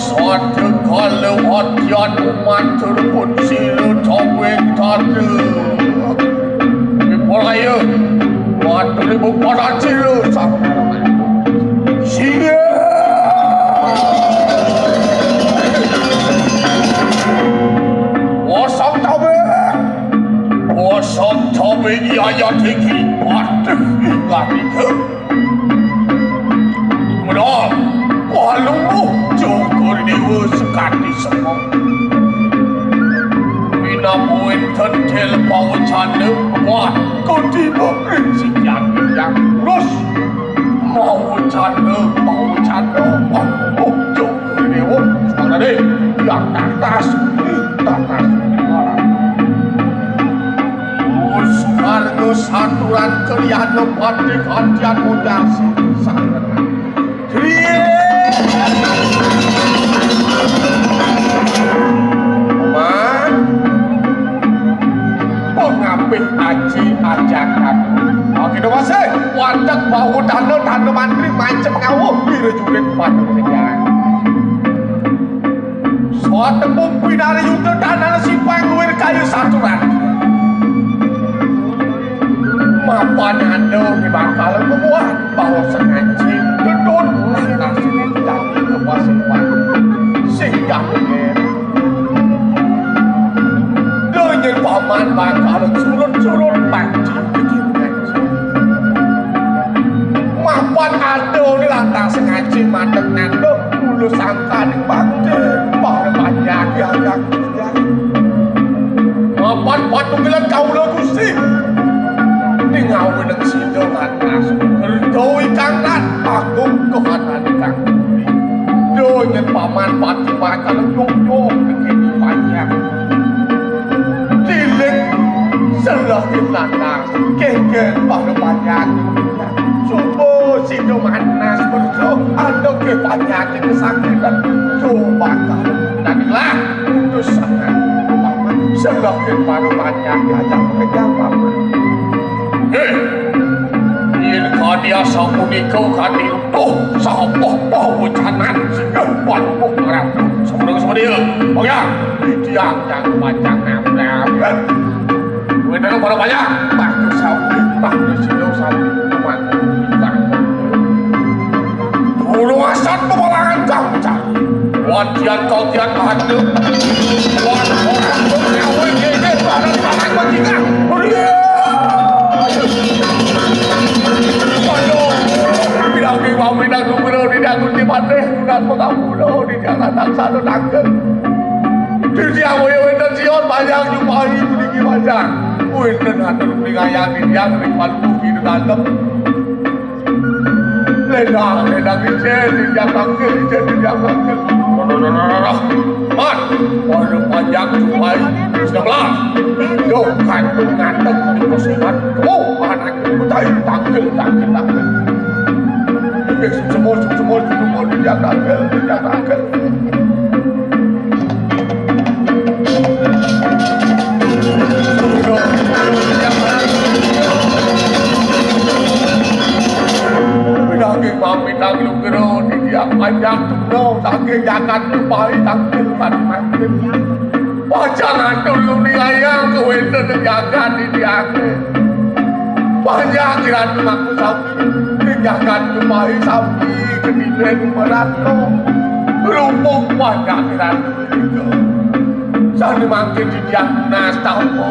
Sadekala atian matur pun sira cawing tata. Wipolaya, matur ibu para sira sang. Sira. Wasang cawing. Wasang cawing yaya tinggi. Waduh, ingat itu. Menawa Palungguh Jogor Dewa sekadi semua. Minangka wénten kel pawecana, wah, kodi pemrih sikian yang lurus. Pawecana, pawecana, Palungguh Jogor Dewa. Sanade, yang tatas, tatas. Wus kargo saturan kaliyan patih kantian mudas sanget. Griya. Man. Pengapih aji ajakan. Oke, dewasa. Watek bawa tanda, tanda mantri, mancep ngawuh, wirajurit pada menjang. Swatembung pinari yuda tanah simpang luwir kayu saturan. Mapan anda bakal membuat bahwa sengaja gedun lantas dadi kewasipan. Sehingga mungkin Donya paman bakal surut-surut panci. Mapan ada ni lantas ngaji madeg nanduk bulu sangkaning bakti. Para panjagi agak. Mapan patunggilan kaula Gusti. Ning awineng sida lantas kerja ingkang rat agung kehatan ingkang bumi. Donya paman pati bakal nyonyo negeri panjang. Tilik selah lantas geger pada panjang. Subuh sida manas berjo anda ke panjang kesakitan. Coba kalau tadilah putus sangat. Selah pada panjang diajak kejar paman. Heh, yen kadi asapunika kadi utuh saha pawacanan singgah panukuh ratu. Semeneng semedia. Oke, titiang yang panjang nabrak. Wénten para panjang, bagus sawi, bagus sida sawi, mangku ingkang. Guru asat peperangan kang pecah. Wadian kau tian ada. Wan orang pun nyawa geger barang-barang bajingan. Waduh. Bilang di wami dan gubernur di dagun di patih, udah pengampun di jalan satu tangga. Di tiang waya wénten sion panjang jumpahi puniki panjang. Wénten atur pringayang di tiang ring paduka kita tantem. Ledang, ledang, licin, licin, tangkil, licin, licin, tangkil. Mat, pada panjang jumpahi. Sebelah. Yo, kantung nganteng, di persimat. Oh, anak kutai, tangkil, tangkil, tangkil. Oke, semua, semua, semua, di tangkil, di tangkil. Pinanggih pamit anglugra titiang panjang tunggal saking jagat rupahi tangkil lan mangkil. Pacang atur yuni ayang kawéntenan jagat titiangé. Panjang kiratu ngaku sami, ing jagat rupahi sami ketiben marato. Rumpung panjang kiratu Sané mangkin titiang tunas tapa.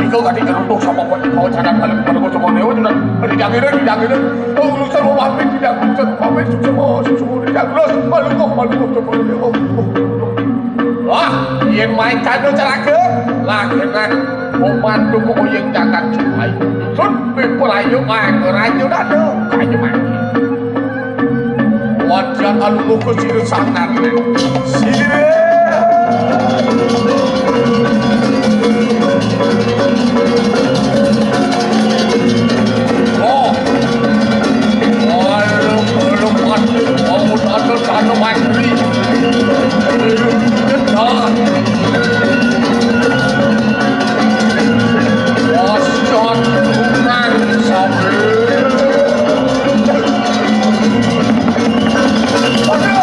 Sabika kadhi nyeruduk sama kok kau jalan balik pada kau coba lewat, sudah. Didangin, didangin. Oh, urusan mau pamit, tidak urusan mau pamit, susah mau, susah mau, tidak terus. Malu kok, malu kok, coba lewat. Wah, yen main kado ceraga, lah kena pembantu kok yang jagat cukai. Sun, pipul ayo, main raja dado, kayu mati. Wajan aluluh ke sini sangat. Sini. Oh. Waduh, waduh, waduh, waduh, waduh, waduh, waduh. Waduh, waduh, waduh.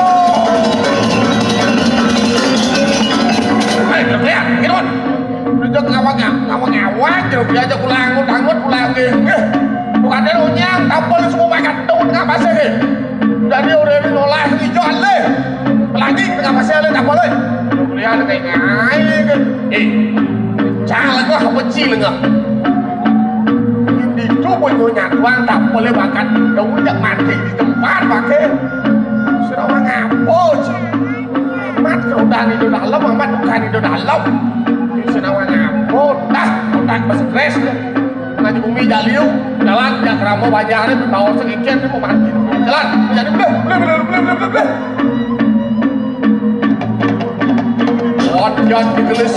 Hei, kerja, Kirun. Kerja ngawang, ngawang, ngawang, kerja aja pulang, pulang, pulang, eh. Bukan dia lo nyang, tampol semua makan, tahu tengah pasir, eh. Jadi udah ini ngolah hijau, alih. Lagi tengah pasir, alih, tampol, eh. Kuliah ada kayak ngain, kan. Eh, jangan lah, gua benci lah, gua. Itu pun nyonya tuang tak boleh makan. Dong jak mati di tempat pakai. Sudah orang apa sih? Amat kerudahan itu dalam, amat bukan itu dalam. Di sana orang apa? Dah, otak besekres. Ngaji bumi jaliu, jalan, jak keramba banjarnya, bawa sekikian, dia mau mati. Jalan, jadi boleh, boleh, boleh, boleh, boleh, boleh. Wajan digelis.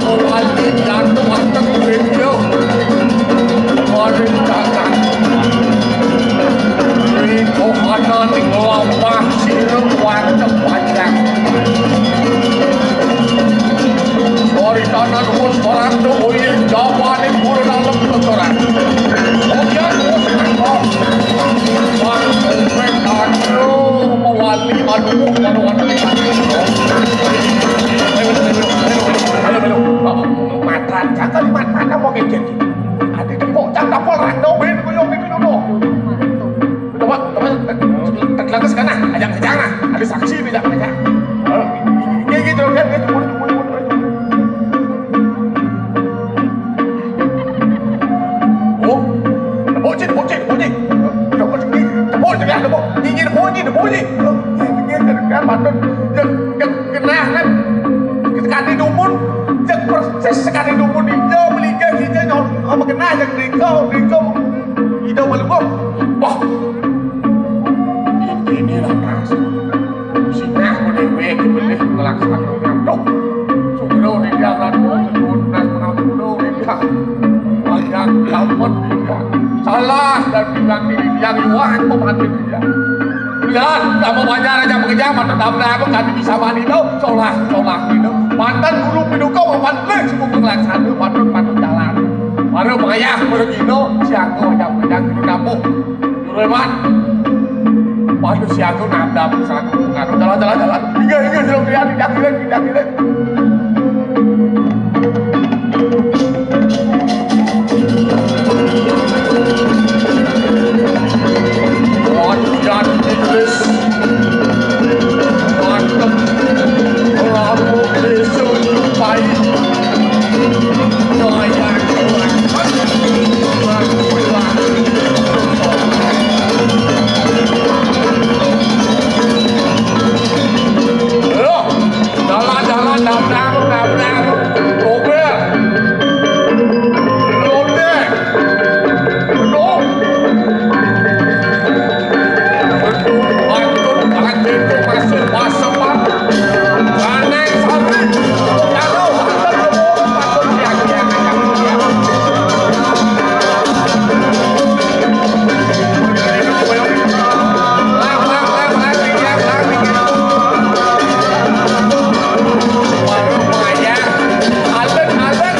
Wali jatuh akan radio. Waring dagang. Riko ana ning lamah sirep wajeng panjang. Wari tanan wus barang tuh uyin jawaning pura dalem letoran. Wajan wus teko. Wah, mewali aduh, aduh, aduh. Matan, jangan matan apa kayak gini. Ati tepuk cang tapol rando ben koyo ngene lho. Coba, coba, tegelak ke sana, ajak ke sana. Ada saksi nih, ajak, ajak. Ini gitu kan, gitu. Oh, tepuk cik, tepuk cik, tepuk cik. Tepuk cik, tepuk cik, tepuk. Nyinyir tepuk cik, tepuk cik. Nyinyir kan patut. Yang, yang kenah kan. Sekali dumun, yang persis sekali dumun. Ijo, melingkar, ijo, nyol, apa kenah, yang riko, riko. Ijo, malu kok. Wah, ini lah pas. Sinah meneh wé kebelih ngelaksanakan. Duh, sugro di jalan, suwun tunas menawi sugro di jalan. Panjang dampet di jalan. Salah dan bilang di jalan, iwak itu mati di jalan. Lihat, kamu banyak aja bekerja, mata tabrak apa, kan bisa mandi tau, solah, solah gitu. Mantan guru piduka, mantan suku pengelaksana, patut, patut jalan. Baru payah, baru gino, siaga aja bekerja, guru kampung. Juru hebat. Waduh, siaga nabrak, siaga bukan. Jalan, jalan, jalan. Hingga, hingga, jalan, jalan, jalan, jalan, jalan. Waduh, jadi Inggris. Mantep. Lalu diserupai. Doyan, doyan. Loh, jalan-jalan, nabrak, nabrak. Dobel. Lodeh. Aduh, aduh, aduh, masuk, masuk, masuk. Aneh, sorry. Aduh, aduh, aduh, aduh, ya, ya, ya, ya. Lang, lang, lang, lang, lang, lang, lang. Waduh, banyak. Alek, alek.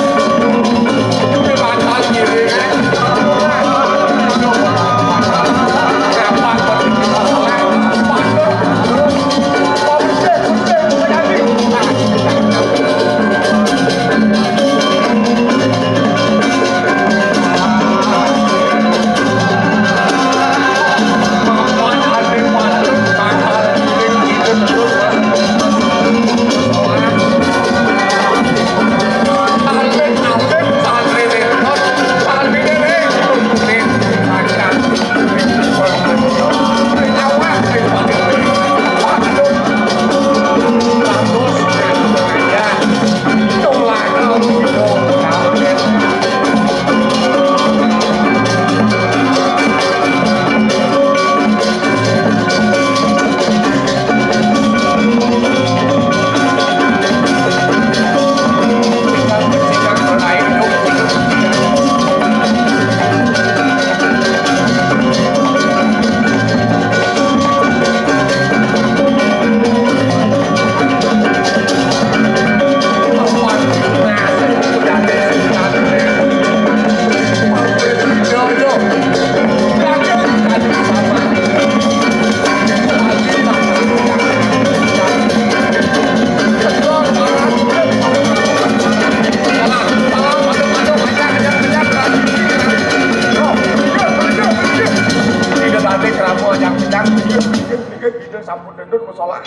Ida tadi keramu ajak kita, kita sampun dendut masalah.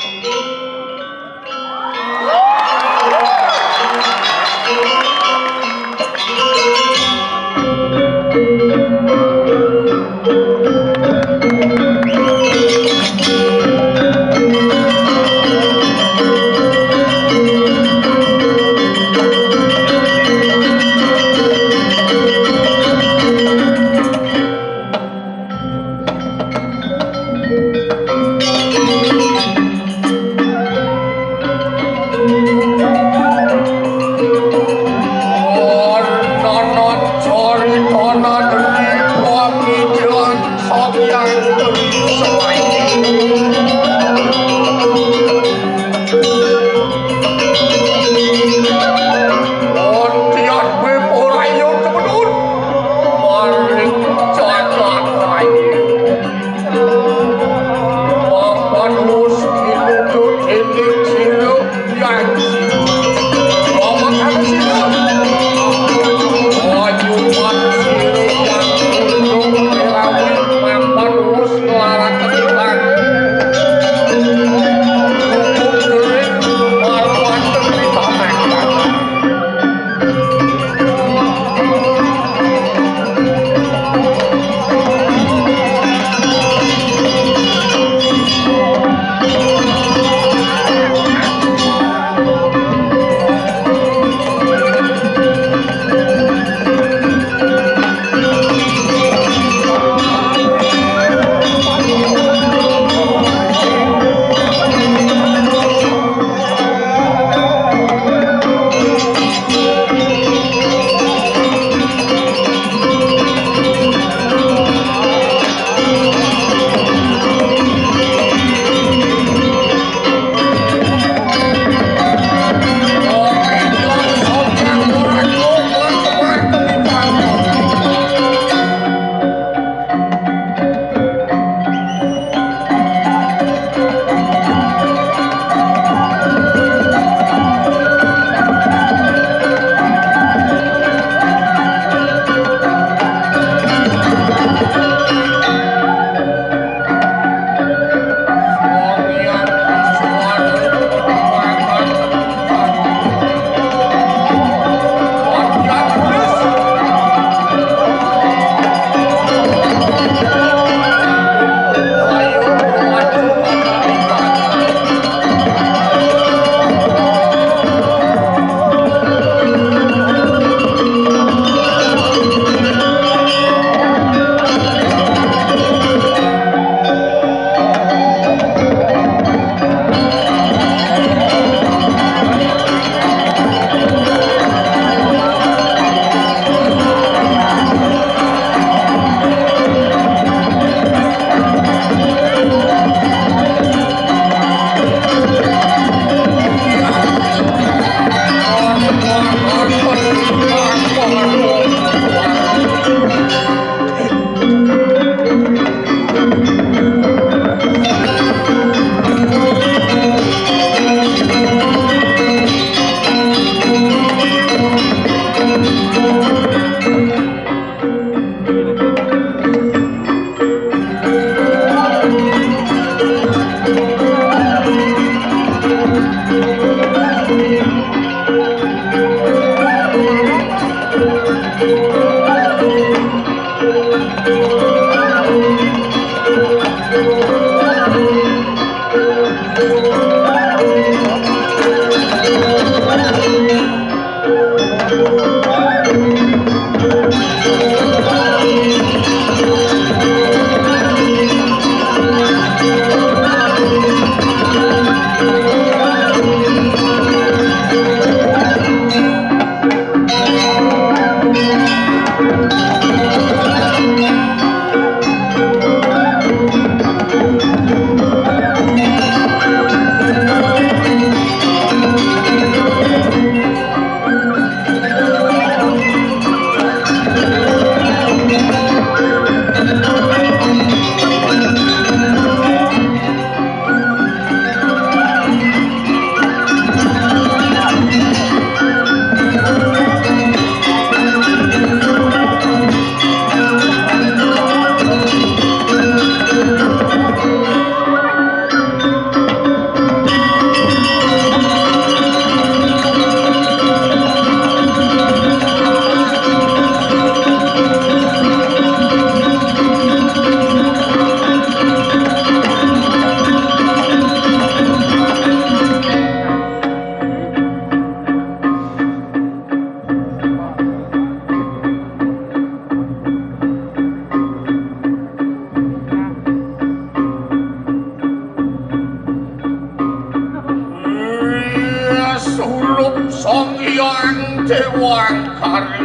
Déwangkara.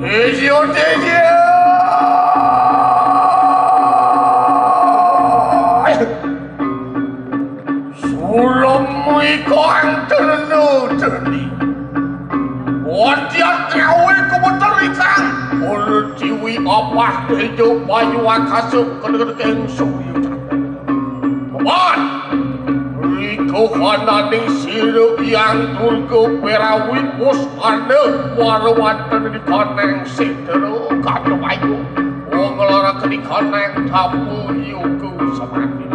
Tejo, tejo. Sulem iko angterno teni. Wadiat rawe kumeter ikang. Ul tiwi apah tejo bayu akasa kenekening suyu. Paman, rika hananing sira Hyang Durga Perawi pusana warawanten dikanang sedera kata bayu. Wong lara kedikanang tapu yoga samati.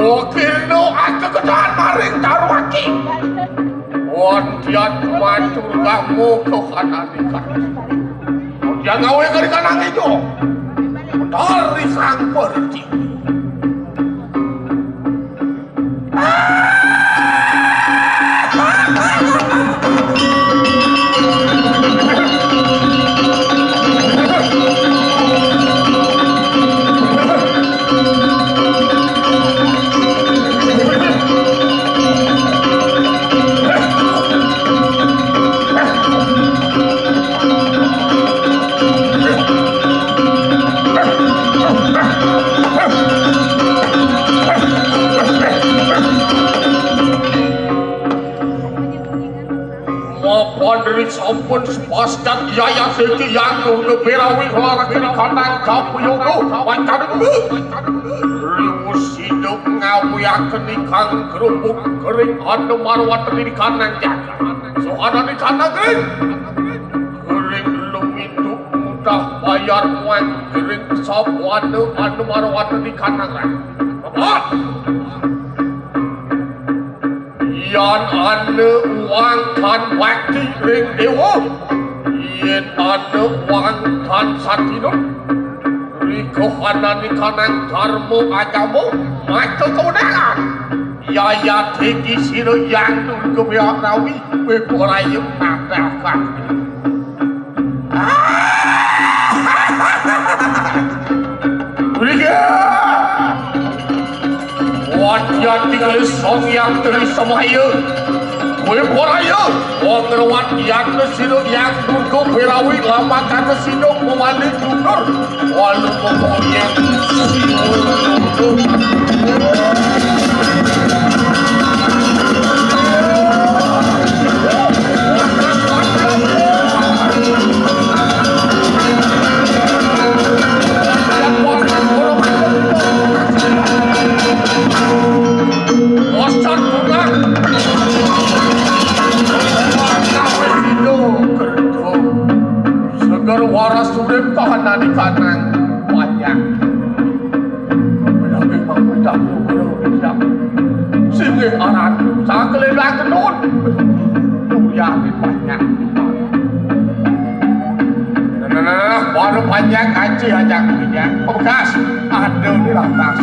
Wakilno akeketan maring Darwaki. Wandian matur kamu kehananikan. Wandian ngawe kedikanang ijo. Dari sang pertiwi. Mapan ri sampun sepaskat yayat iki yang nunggu pirawi lara kiri kanang kapuyogo. Wacan riwus hidup ngawiaken ikang gerubuk kering anu marwat ri kanang jagat. Sohanan di kanang kering. Gering lumintu mudah bayar muang gering sabuana anu marwata di kanangan. Bapak! Yan ana uang tan bakti ring dewa, yen ana uang tan satinut, rika hanani kanang dharma agama, maka kewenangan. Yayat iki sira yang turga beak rawi, kowe ora yem nabrak. Wadian tinggal song yang teri semaya. Kowe ora yem, wong ngruwat yang sira yang turga beak rawi, lamakane sira mewali mundur. Walu pokoknya. Segar waras urip kahanane kanang panjang. Menawi mangkudah nugra wisang. Singgih aran saklelang tenun. Mulyane panjang. Nah, nah, nah, nah, baru panjang kaji aja panjang. Pegas, ada di lantas.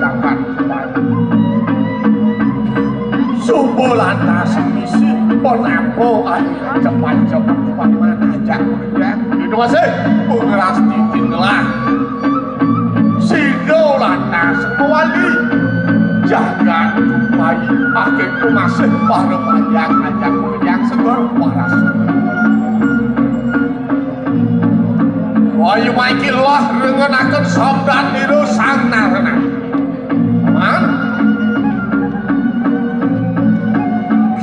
Jangan. Subuh lantas misi, pon ampo ayo cepat-cepat paman ajak. Ya, itu masih pengeras titin lah. Sido lantas mewali jagat tupai, akhir itu masih para panjang ajak panjang segar waras. Ayo maiki lah rengenaken sabdan nira sang narana. Man.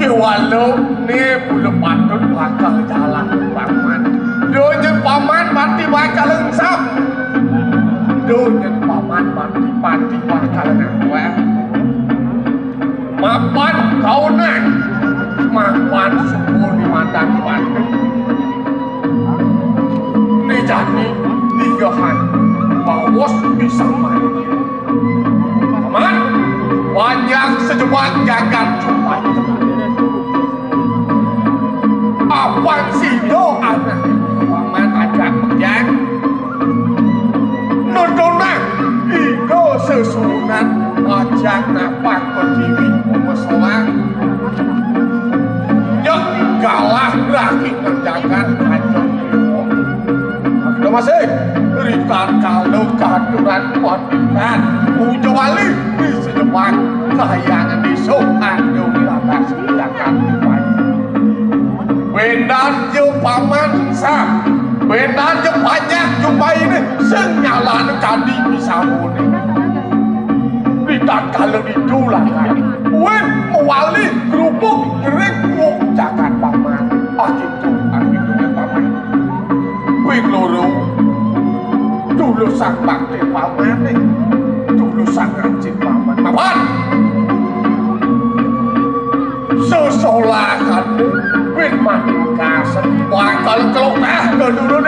Kewala ne mula patut bakal jalan paman. Donya paman mati bakal engsap. Donya paman mati, mati bakal ngakuan. Mapan kaunan, mapan suku di matan Banten. Ni jani tigahan, bawas bisa mati. Paman, panjang sejebak jagat cupai. Apan sido anak paman ajak mejang. Nuntunang ida sesuunan ajak napak pertiwi mesolang. Nyek galah rahi ngenjangan kacang. Kita masih ritan kalau katuran panditan. Ujo wali di sini. Wan, kahyangan isu anu latas tindakan dipayu. Bendan yo paman sa, bendan yo panjak jumpainé sing nyalano candi Bisambone. Di tatkala ditu lakar, wit mawali grubug ring wong jagat paman. Akitu, akitu ya paman. Ping loro, tulusang bakti pamané, tulusang anjing paman. Paman. Sesolahané pin manungkasan bakal kelokah kedulur